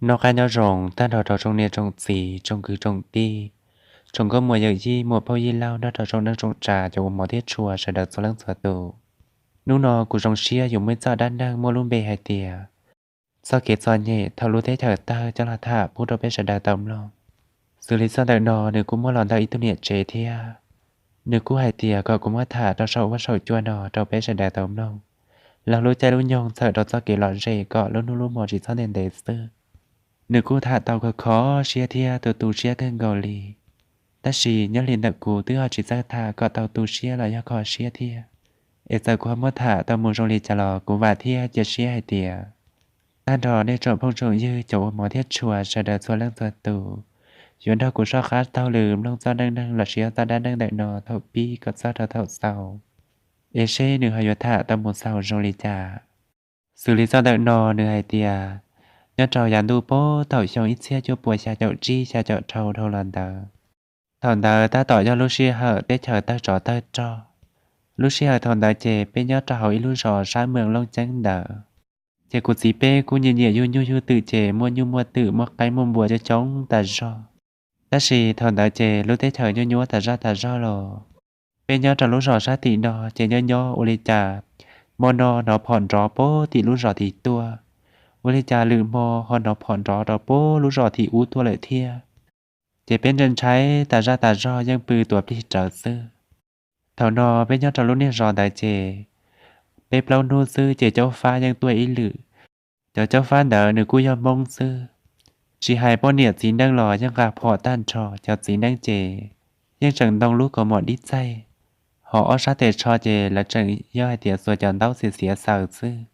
Noj qab nyob zoo tag nrho rau tsoom niam tsoom txiv, tsoom kwv tsoom tij, tsoom nkauj muam yawm yij, muam phauj yij laug, nrog rau tsoom neej tsoom tsav, cov ua mov thiab tshua sawv daws txhua leej txhua tus. Hnub no kuv zoo siab yuav muaj ib txoj dab neeg muaj lub npe hais tias txoj kev txom nyem thaum lub teb chaws tawg coj los tham pub rau peb sawv daws tau mloog. Xws li txoj ntawm no nws kuj muaj los ntawm ib tug niam tsev thiab. Nws kuj hais tias kom kuv muab tham rau saum huab saum cua no rau peb sawv daws tau mloog, laug lub caij lub nyoog txhawm rau txoj kev lom zem kom lub hnub lub hmo tsis txhob ntev ntev xwb. Nws kuj tham tau kho kho siab thiab tu tu siab kawg nkaus li. Tab sis nyob li ntawm kuv twb ho tsis txawj tham kom tau tu siab los yog kho siab thiab, es txawm kuv ho muab tham tau mus zoo li cas los kuv vam thiab cia siab hais tias tag nrho nej tsoom phooj tsoom ywg cov ua mov thiab tshua sawv daws txhua leej txhua tus yuav nrog kuv soj qab taug lw mloog txoj neej neeg los sis txoj dab neeg ntawm no thaum pib kom txog rau thaum xaus, es seb nws ho yuav tham tau mus xaus zoo li cas. Xws li txoj ntawm no nws hais tias nyob rau yav ntuj puag thaum xyoo ib txhiab cuaj puas xya caum tsib xya caum rau dhau los ntawd, thaum ntawd tab tom yog lub sij hawm teb chaws tawg tsov tawg rog. Lub sij hawm thaum ntawd ces peb nyob rau hauv ib lub zos sab Moos Looj Ceeb ntawd. Ces kuv txiv peb kuj nyiam nyiam yug nyuj yug twm ces muaj nyuj muaj twm muaj qaib muaj npua coob coob tas zog. Tab sis thaum ntawd ces lub teb chaws nyuaj nyuaj tas zaj tas zog los. Peb nyob rau lub zos sab tim no ces nyob nyob ua li cas hmo no hnov phom nrov puag tim lub zos tim tuaj, ua li cas lwm hmo ho hnov phom nrov rau puag lub zos tim ub tuaj lawm thiab. Ces peb ntshai ntshai tas zaj tas zog yeej pw tuav plig rawv xwb. Thaum no peb nyob rau lub niag zos ntawd ces peb plaub hnub xwb ces caub fab yeej tuaj ib lwm. Cov caub fab ntawd nws kuj yog Hmoob xwb, tsis hais poj niam txiv neej los yeej nqa phom tag nrho. Cov txiv neej ces yeej tseem ntoo lub kaus mom dib txaig, ho ob sab tes tsho ces lawv tseem yog hais tias xuas cov ntaub xiav xiav xaws xwb.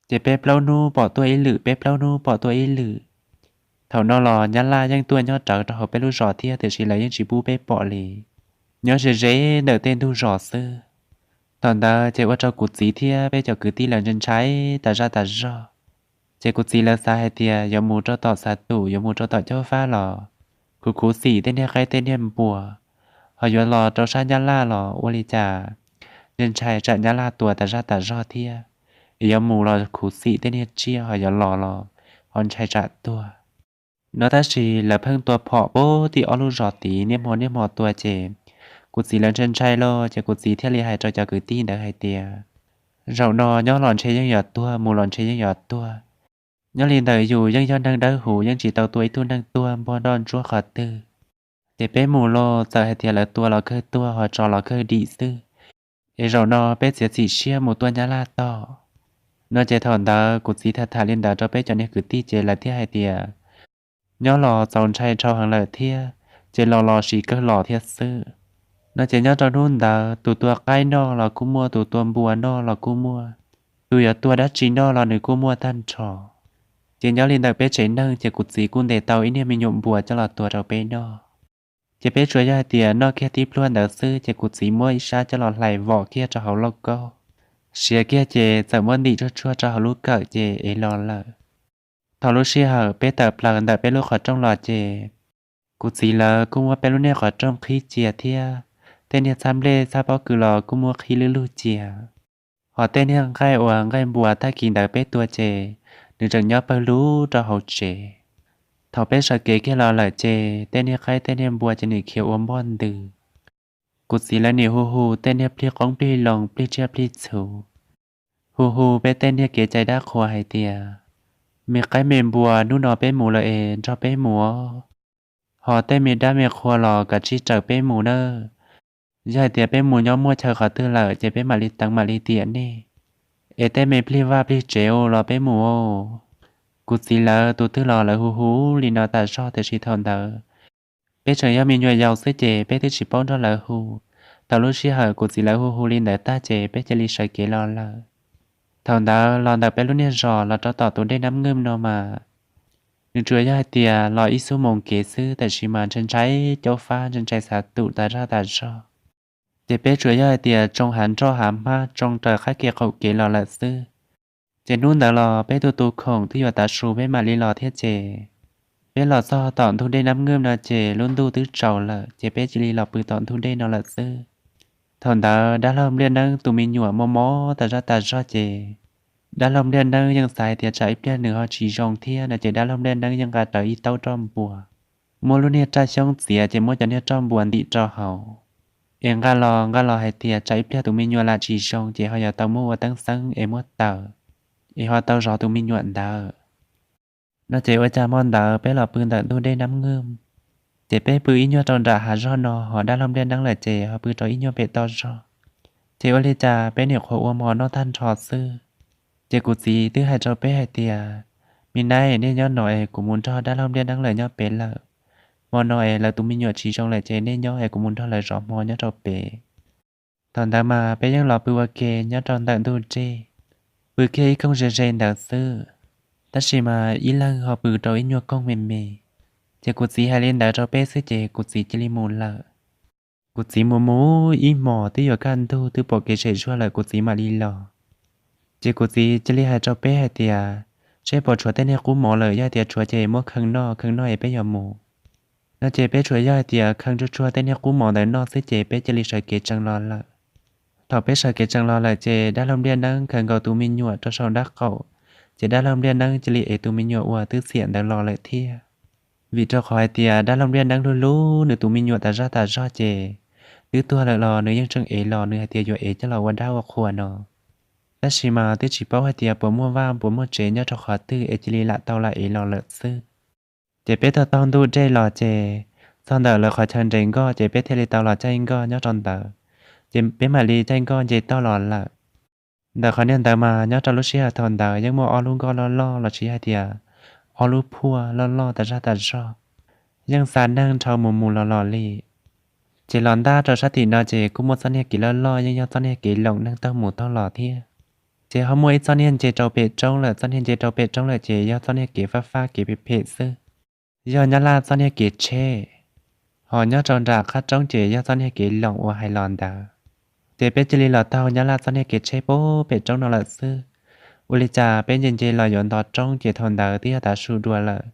Ces peb plaub hnub pom tuaj ib lwm, peb plaub hnub pom tuaj ib lwm. Thaum no los nyab laj yeej tuaj nyob rawv rau hauv peb lub zos thiab tiam sis lawv yeej tsis pub peb pom li, nyob ze ze ntawm tej ntug zos xwb. Thaum ntawd ces ua rau kuv txiv thiab peb cov kwv tij lawv ntshai ntshai tas zaj tas zog. Ces kuv txiv lawv xav hais tias yuav mus rau tom xav tum, yuav mus rau tom caub fab los khuv khuv xim tej niag qaib tej niag npua, ho yuav los rau sab nyab laj los ua li cas ntshai ntshai tsam nyab laj tua tas zaj tas zog thiab. Es yuav mus los khuv xim tej niag tsiaj, ho yuav los los ho ntshai tsam tuag no. Tab sis lawv pheej tua phom puag tim ob lub zos tid niaj hmo niaj hmo tua ces kuv txiv lawv ntshai ntshai los ces kuv txiv thiaj li hais rau cov kwv tij ntawd hais tias zaum no nyob los ntshe yeej yuav tuag, mus los ntshe yeej yuav tuag. Nyob li ntawm yus yeej yog neeg dawb huv yeej tsis tau tua ib tug neeg tuag npog nroj ntsuab qhov twg. Ces peb mus los txawm hais tias lawv tua los kawg tuag ho tso los kawg dim xwb. Es zaum no peb txiav txim siab mus tua nyab laj tom no. Ces thaum ntawd kuv txiv tham tham li ntawd rau peb cov niag kwv tij ces lawv thiaj hais tias nyob los txaus ntshai dhau heev lawm thiab, ces los los siv kawg los thiab xwb no. Ces nyob rau hnub ntawd tus tua qaib noj los kuj muaj, tus tua npua noj los kuj muaj, tus yuav tua dab tsi noj los nws kuj muaj tag nrho. Ces nyob li ntawm peb tsev neeg ces kuv txiv kuj ntes tau ib niag me nyuam npua coj los tua rau peb noj. Ces peb tsuas yog hais tias noj kiag tib pluag ntawd xwb ces kuv txiv muab ib sab coj los hlais vom kiag rau hauv lauj kaub, siav kiag ces txawm muab ntim tsuag tsuag rau hauv lub kawm ces ev los lawm. Thaum lub sij hawm peb tawm plaws ntawm peb lub qhov rooj los ces kuv txiv lawv kuj muab peb lub niag qhov rooj qhib cia thiab tej niag txhab nplej txhab pob kws los kuj muab qhib lwj lug cia. Ho tej niag nqaij uas nqaij npua tag kis ntawd peb tua ces nws tseem nyob pawg lug rau hauv tsev. Thaum peb sawv kev kiag los lawm ces tej niag qaib tej niag npua ces nws khiav ua npoj ntws. Kuv txiv lawv nim hu hu tej niag plig qoob plig loo plig tsiaj plig txhu, hu hu peb tej niag kev cai dab qhuas hais tias me qaib me npua, hnub no peb mus lawm es nrog peb mus os. Ho tej me dab me qhua los kav tsij raws peb mus nawb. Yog hais tias peb mus nyob muaj chaw qhov twg lawm ces peb mam li teev mam li tiam nej. Es tej me plig vaj plig tsev los peb mus os. Kuv txiv lawv tus twg los lawv hu hu li no tas zog tiam sis thaum ntawd peb tseem yog me nyuam yaus xwb ces peb twb tsis paub nrog lawv hu. Thaum lub sij hawm kuv txiv lawv hu hu li ntawd tag ces peb cia li sawv kev los lawm. Thaum ntawd los ntawm peb lub niag zos los rau tom tus dej Nab Ngwj no mas nws tsuas yog hais tias los ib xuab moos kev xwb, tab sis mas ntshai ntshai caub fab, ntshai ntshai xav tum tas zaj tas zog. Ces peb tsuas yog hais tias tsoo hav nroj hav hmab tsoo raws qab kev qaum kev los lawm xwb. Ces hnub ntawd los peb tu tu khoom twb yuav tav su peb mam li los thiab ces peb los txog tom ntug dej Nab Ngwj no ces lub ntuj twb tsaus lawm ces peb cia li los pw tom ntug dej no lawm xwb. Thaum ntawd dab laug Npliaj Neeb tus me nyuam mob mob tas zaj tas zog ces Dab laug Npliaj Neeb yeej xav hais tias tsam ib pliag nws ho tsis zoo thiab no ces dab laug Npliaj Neeb yeej nqa rawv ib taub roj npua, muab lub niag raj xyoob txiav ces muab cov niag roj npua ntim rau hauv, es nqa los nqa los hais tias tsam ib pliag tus me nyuam lam tsis zoo ces ho yuav tau muab ua teeb xeeb es muab taws, es ho tau zov tus me nyuam ntawd. No ces ua cas hmo ntawd peb los pw ntawm ntug dej Nab Nwj, ces peb pw ib nyuag rau nram hav zog no, ho dab laug Npliaj Neeb lawm ces ho pw rau ib nyuag pem toj zog. Ces ua li cas peb nyuam qhuav ua hmo noj tag nrho xwb, ces kuv txiv twb hais rau peb hais tias, Me nab, nej nyob no es kuv mus nrog dab laug Npliaj Neeb lawv nyob pem lawm. Hmo no es lawv tus me nyuam tsis zoo lawm ces nej nyob es kuv mus nrog lawv zov hmo nyob rau pem. Thaum ntawd mas peb yeej los pw ua ke nyob rau ntawm ntug dej, pw kiag ib koog ze ze ntawd xwb, tab sis mas ib leeg ho pw rau ib nyuag koog me me. Ces kuv txiv hais li ntawd rau peb xwb ces kuv txiv cia li mus lawm. Kuv txiv mus mus ib hmos twb yuav kaj ntug twb pom kev zem zuag lawm kuv txiv mam li los. Ces kuv txiv cia li hais rau peb hais tias, Seb puas tshuav tej niag qub mov lawm, yog tias tshuav ces muab khee noj, khee noj es peb yuav mus. No ces peb tsuas yog hais tias khee tsuag tsuag tej niag qub mov ntawd noj xwb ces peb cia li sawv kev tsees los lawm. Thaum peb sawv kev tsees los lawm ces dab laug Npliaj Neeb khaws nkaus tus me nyuam rau saum nraub qaum, ces dab laug Npliaj Neeb cia li ev tus me nyuam uas twb txiam ntawd los lawm thiab. Vim rau qhov hais tias dab laug Npliaj Neeb hlub hlub nws tus me nyuam tas zaj tas zog ces twb tuag lawm los nws yeej tseem ev los, nws hais tias yuav ev coj los ua dab ua qhua no. Tab sis mas twb tsis paub hais tias puas muaj vaj puas muaj tsev nyob rau qhov twg es cia li lam tau lam ev los lawm xwb. Ces peb taug taug ntug dej los ces txog ntawm lawv qhov chaw nres nkoj ces peb thiaj li tau los caij nkoj nyob rau ntawd, ces peb mam li caij nkoj nce toj los lawm. Ntawm qhov niag ntawd mas nyob rau lub sij hawm thaum ntawd yeej muaj ob lub nkoj loj loj los sis hais tias ob lub phuaj loj loj tas zaj tas zog, yeej xa neeg dhau mus mus los los li. Ces los ntaj rau sab tim no ces kuj muaj txoj niag kev loj loj yeej yog txoj niag kev loom neeg taug mus taug los thiab. Ces ho muaj ib txoj niag nce rau pem roob lawm, txoj niag nce rau pem roob lawm ces yog txoj niag kev fab fab kev phem phem xwb, yog Nyab Laj txoj niag kev tsheb. Ho nyob rau nram qab roob ces yog txoj niag kev loom uas hais los ntawd. Ces peb cia li los taug Nyab Laj txoj niag kev tsheb pem roob no lawm xwb. Ua li cas peb nce nce los yuav nto roob ces thaum ntawd twb yog tav su dua lawm,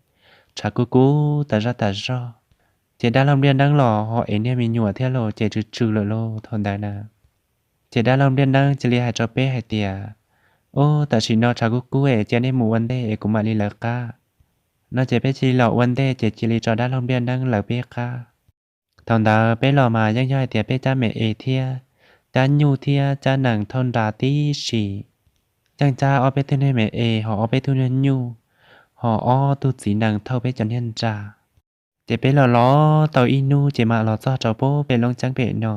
tshav kub kub tas zaj tas zog. Ces dab laug Npliaj Neeb los ho ev niag me nyuam thiab los ces tsw tsw lawm lauj thaum ntawd na. Ces dab laug Npliaj Neeb cia li hais rau peb hais tias, Ub, tam sim no tshav kub kub es cia nej mus ua ntej es kuv mam li lawv qab. No ces peb cia li los ua ntej ces cia li tso dab laug Npliaj Neeb lawv peb qab. Thaum ntawd peb los mas yeej yog hais tias peb cab me es thiab, cab nyuj thiab cab nees thauj nra tib si. Yeej cab ob peb tug niag me es ho ob peb tug niag nyuj, ho ob tug txiv nees thauj peb cov niag nra. Ces peb los los tau ib hnub ces mam los txog rau pem Looj Ceeb pem no.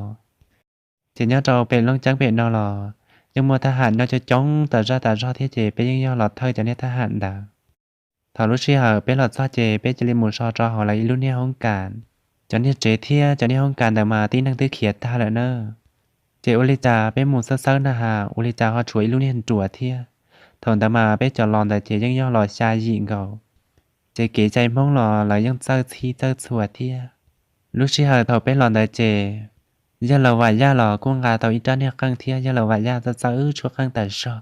Ces nyob rau pem Looj Ceeb pem no los yeej muaj thab ham nyob coob coob tas zaj tas zog thiab ces peb yeej yog los thawj cov niag thab ham ntawd. Thaum lub sij hawm peb los txog ces peb cia li mus so rau hauv lawv ib lub niag hoob kas. Cov niag tsev thiab cov niag hoob kas ntawd mas tib neeg twb khiav tag lawm na. Ces ua li cas peb mus xawb xawb na has ua li cas ho tshuav ib lub niag nruas thiab. Thaum ntawd mas peb cov los ntawd ces yeej yog los xya yim nkaus. Ces kev cai Hmoob los lawv yeej txawj txhij txawj txhua thiab. Lub sij hawm thaum peb los ntawd ces yawg laus Vam Yaj los kuj nqa tau ib rab niag qeej thiab yawg laus Vam Yaj txawj txawj tshuab qeej tas zog.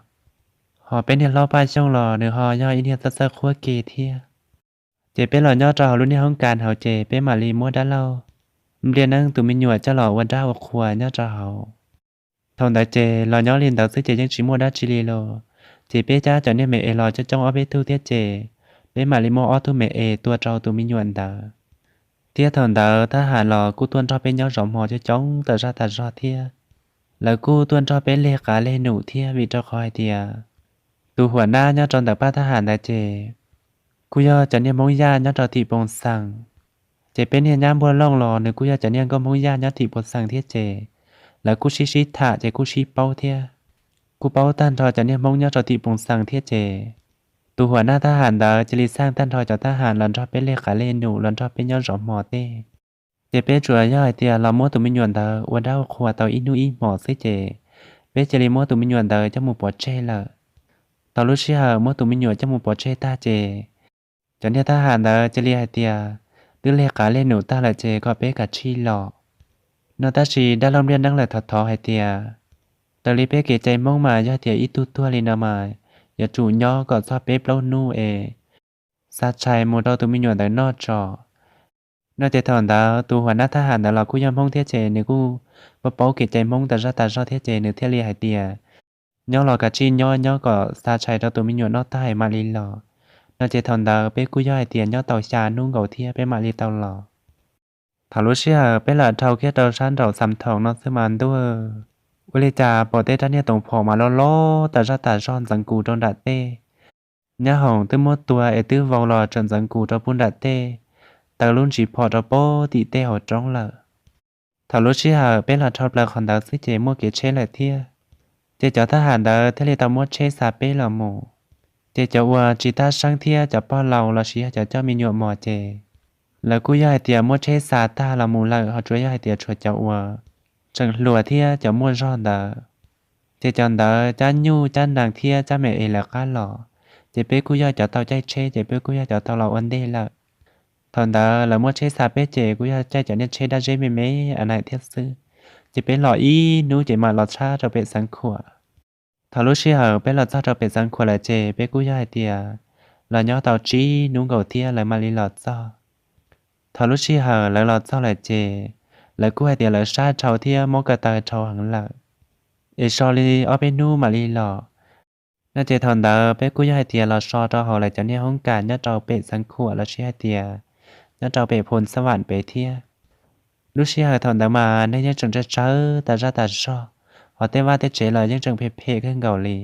Ho peb niag hlob Paj Xyooj los nws ho yog ib niag txawj txawj qhuab ke thiab. Ces peb los nyob rau hauv lub niag hoob kas hauv ces peb mam li muab dab laug Npliaj Neeb tus me nyuam coj los ua dab ua qhua nyob rau hauv. Thaum ntawd ces los nyob li ntawd xwb ces yeej tsis muaj dab tsi li los, ces peb cab cov niag me es los coob coob ob peb tug thiab ces peb mam li muab ob tug me es tua rau tus me nyuam ntawd. Thiab thaum ntawd thab ham los kuj tuaj nrog peb nyob zov hmo coob coob tas zaj tas zog thiab. Lawv kuj tuaj nrog peb leg qav leg num thiab vim rau qhov hais tias tus huam nab nyob rau ntawm pab thab ham ntawd ces kuj yog cov niag Hmoob Yaj nyob rau tim Poo Xees. Ces peb niag nyab Npuag Looj los nws kuj yog cov niag nkauj Hmoob Yaj nyob tim Poo Xees thiab ces lawv kuj sib sib tham ces kuj sib paub thiab, kuj paub tag nrho cov niag Hmoob nyob rau tim Poo Xees thiab ces tus huam nab thab ham ntawd cia li xaj tag nrho cov thab ham los nrog peb leg qav leg num los nrog peb nyob zov hmo tej. Ces peb tsuas yog hais tias los muab tus me nyuam ntawd ua dab ua qhua tau ib hnub ib hmos xwb ces peb cia li muab tus me nyuam ntawd coj mus pov tseg lawm. Tau lub sij hawm muab tus me nyuam coj mus pov tseg tag ces cov niag thab ham ntawd cia li hais tias twb leg qav leg num tag lawm ces kom peb kav tsij los no tab sis dab laug Npliaj Neeb lawm thov thov hais tias raws li peb kev cai Hmoob mas yog tias ib tug tuag li no mas yuav tsum nyob kom txog peb plaub hnub es xa tshais mus rau tus me nyuam ntawd noj tso no ces thaum ntawd tus huam nab thab ham ntawd los kuj yog Hmoob thiab ces nws kuj paub paub kev cai Hmoob tas zaj tas zog thiab ces nws thiaj li hais tias nyob los kav tsij nyob, nyob kom xa tshais rau tus me nyuam noj tag mam li los. No ces thaum ntawd peb kuj yog hais tias nyob tau xya hnub nkaus thiab peb mam li tau los. Thaum lub sij hawm peb los dhau kiag rau sab nraum Xam Thoom no xwb mas ntuj, ua li cas pom tej rab niag toov phom mas loj loj tas zaj tas zog ntxeev kus rau nram tej. Nyab hoom twb muab tua es twb vau los tseem ntxeev kus rau pub nram tej, taw lub ntsis phom rau pem tim tej hauv roob lawm. Thaum lub sij hawm peb los dhau plaws qhov ntawd xwb ces muaj kev tsheb lawm thiab. Ces cov thab ham ntawd thiaj li tau muab tsheb xa peb los mus. Ces cov uas tsis tab seeb thiab cov pog laus lossis yog cov coj me nyuam mos ces lawv kuj yog hais tias muab tsheb xa tag los mus lawm, ho tsuas yog hais tias tshuav cov uas tseem hluas thiab cov muaj zog ntawd. Ces cov ntawd cab nyuj cab nees thiab cab me es lawv qab los. Ces peb kuj yog cov tau caij tsheb ces peb kuj yog cov tau los ua ntej lawm. Thaum ntawd lawv muab tsheb xa peb ces kuj yog caij cov niag tsheb dab zeb me me a naim thiab xwb. Ces peb los ib hnub ces mam los txog rau pem Xeev Khuam. Thaum lub sij hawm peb los txog rau pem Xeev Khuam lawm ces peb kuj yog hais tias los nyob tau tsib hnub nkaus thiab lawv mam li los txog. Thaum lub sij hawm lawv los txog lawm ces lawv kuj hais tias lawv sab dhau thiab mob ko taw dhau heev lawm, es so li ob peb hnub mam li los. No ces thaum ntawd peb kuj yog hais tias los so rau hauv lawv cov niag hoob kas nyob rau pem Xeev Khuam lossis hais tias nyob rau pem Phoo Xab Vam pem thiab. Lub sij hawm thaum ntawd mas neeg yeej tseem tsawg tsawg tas zaj tas zog, ho tej vaj tej tsev los yeej tseem phem phem kawg nkaus li.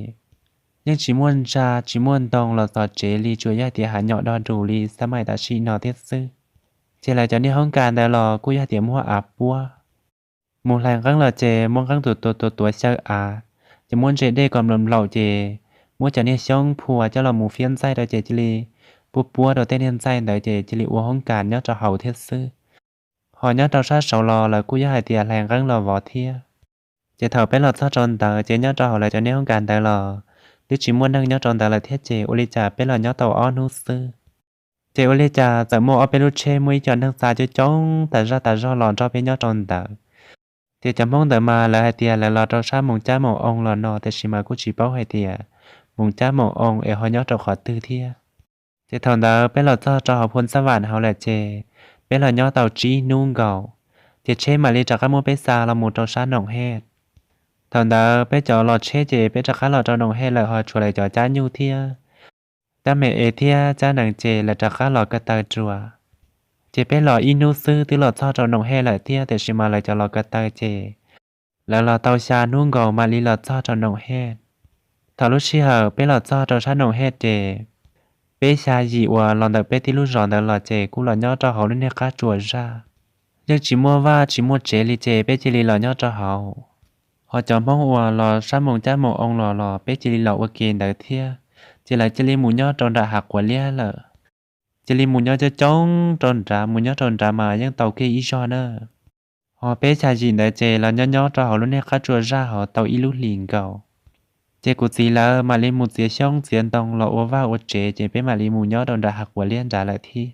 Yeej tsis muaj ntsa tsis muaj ntoo los txog tsev li, tsuas yog hais tias hav nyom do dus li xab maim tam sim no thiab xwb. Ces lawv cov niag hoob kas ntawd los kuj yog hais tias muab av puab. Mus hlais nqeeb los ces muab nqeeb tuav tuav tuav tuav xyaw av, ces muab ntses dej kom nplaum nplaum ces muab cov niag xyoob phua coj los mus fiab ntxaij rau ces cia li puab puab rau tej niag ntxaij ntawd ces cia li ua hoob kas nyob rau hauv thiab xwb. Ho nyob rau sab saud los lawv kuj yog hais tias hlais nqeeb los vov thiab. Ces thaum peb los txog rau ntawd ces nyob rau hauv lawv cov niag hoob kas ntawd los twb tsis muaj neeg nyob rau ntawd lawm thiab ces ua li cas peb los nyob tau ob hnub xwb, ces ua li cas txawm muaj ob peb lub tsheb muaj ib co neeg txav coob coob tas zaj tas zog los nrog peb nyob rau ntawd. Ces cov Hmoob ntawd mas lawv hais tias lawv los rau sab Moos Cab Moos Oo los no, tiam sis mas kuj tsis paub hais tias Moos Cab Moos Oo es ho nyob rau qhov twg thiab. Ces thaum ntawd peb los txog rau hauv Phoo Xab Vam hauv lawm ces peb los nyob tau tsib hnub nkaus, ces tsheb mam li rov qab muab peb xa los mus rau sab Noom Hej. Thaum ntawd peb cov los tsheb ces peb rov qab los rau Noom Hej lawm, ho tshuav lawv cov cab nyuj thiab cab me es thiab cab nees ces lawv rov qab los ko taw dua. Ces peb los ib hnub xwb twb los txog rau Noom Hej lawm thiab, tiam sis mas lawv cov los ko taw ces lawv los tau xya hnub nkaus mam li los txog rau Noom Hej. Thaum lub sij hawm peb los txog rau sab Noom Hej ces peb xya yim uas los ntawm peb tib lub zos ntawd los ces kuj los nyob rau hauv lub niag qab tsuas zaj. Yeej tsis muaj vaj tsis muaj tsev li ces peb cia li los nyob rau hauv. Ho cov Hmoob uas los sab Moos Cab Moos Oo los los peb cia li los ua ke ntawd thiab, ces lawv cia li mus nyob rau nram hav quav liab lawm. Cia li mus nyob coob coob rau nrad, mus nyob rau nrad mas yeej tau kiag ib zaug na. Ho peb xya yim ntawd ces los nyob nyob rau hauv lub niag qab tsuas zaj hauv tau ib lub hlis nkaus, ces kuv txiv lawv mam li mus txiav xyoob txiav ntoo los ua vaj ua tsev, ces peb mam li mus nyob rau nrad hav quav liab nrad lawm thiab.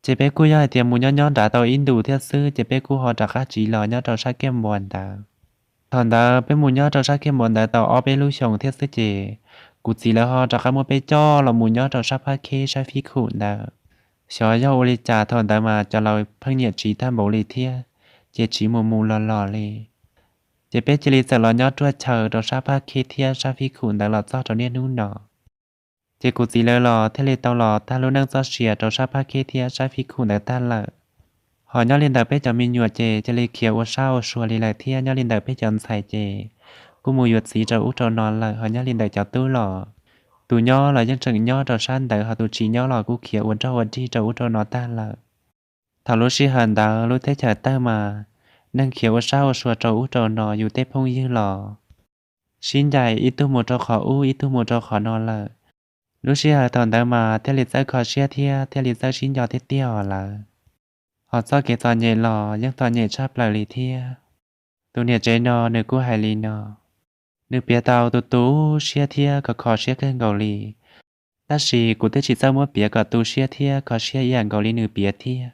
Ces peb kuj yog hais tias mus nyob nyob nrad tau ib ntus thiab xwb, ces peb kuj ho rov qab tsiv los nyob rau sab kiag npua ntawd. Thaum ntawd peb mus nyob rau sab kiag npua ntawd tau ob peb lub xyoos thiab xwb, ces kuv txiv lawv ho rov qab muab peb coj los mus nyob rau sab Phab Kheb sab Fib Khum ntawd. Xyov yog ua li cas thaum ntawd mas cov laus pheej nyiam tsiv tag npaum li thiab, ces tsiv mus mus los los li. Ces peb cia li txawm los nyob ruaj chaw rau sab Phab Kheb thiab sab Fib Khum ntawd los txog rau niaj hnub no. Ces kuv txiv lawv los thiaj li tau los tag lub neej txoj sia rau sab Phab Kheb thiab sab Fib Khum ntawd tag lawm. Ho nyob li ntawm peb cov me nyuam ces cia li khiav ua sab ua sua li lawm thiab, nyob li ntawm peb cov ntxhais ces kuj mus yuav txiv rau ub rau no lawm, ho nyob li ntawm cov tub los tus nyob los yeej tseem nyob rau sab ntawd, ho tus tsis nyob los kuj khiav ua nrog ua dig rau ub rau no tag lawm. Thaum lub sij hawm ntawd lub teb chaws tawg mas neeg khiav ua sab ua sua rau ub rau no, yus tej phooj ywg los sib ncaim ib tug mus rau qhov ub ib tug mus rau qhov no lawm. Lub sij hawm thaum ntawd mas thiaj li txawj kho siab thiab thiaj li txawj sib nco tiag tiag os lawm. Ho txoj kev txom nyem los yeej txom nyem tshaj plaws li thiab. Tus niam tsev no nws kuj hais li no, nws piav tau tu tu siab thiab kho kho siab kawg nkaus li, tab sis kuv twb tsis txawj muab piav kom tu siab thiab kho siab ib yam nkaus li nws piav thiab.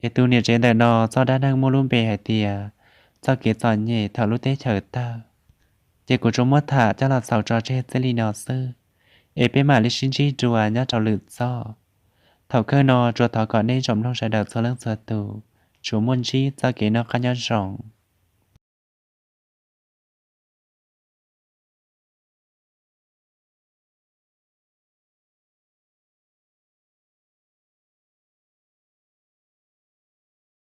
Es tus niam tsev ntawm no txoj dab neeg muaj lub npe hais tias txoj kev txom nyem thaum lub teb chaws tawg. Ces kuv tsuas muab tham coj los xaus tso tseg txij li no xwb, es peb mam li sib ntsib dua nyob rau lwm txoj. Thaum kawg no tsuas thov kom nej tsoom mloog sawv daws txhua leej txhua tus tsuas muaj ntsib txoj kev noj qab nyob zoo.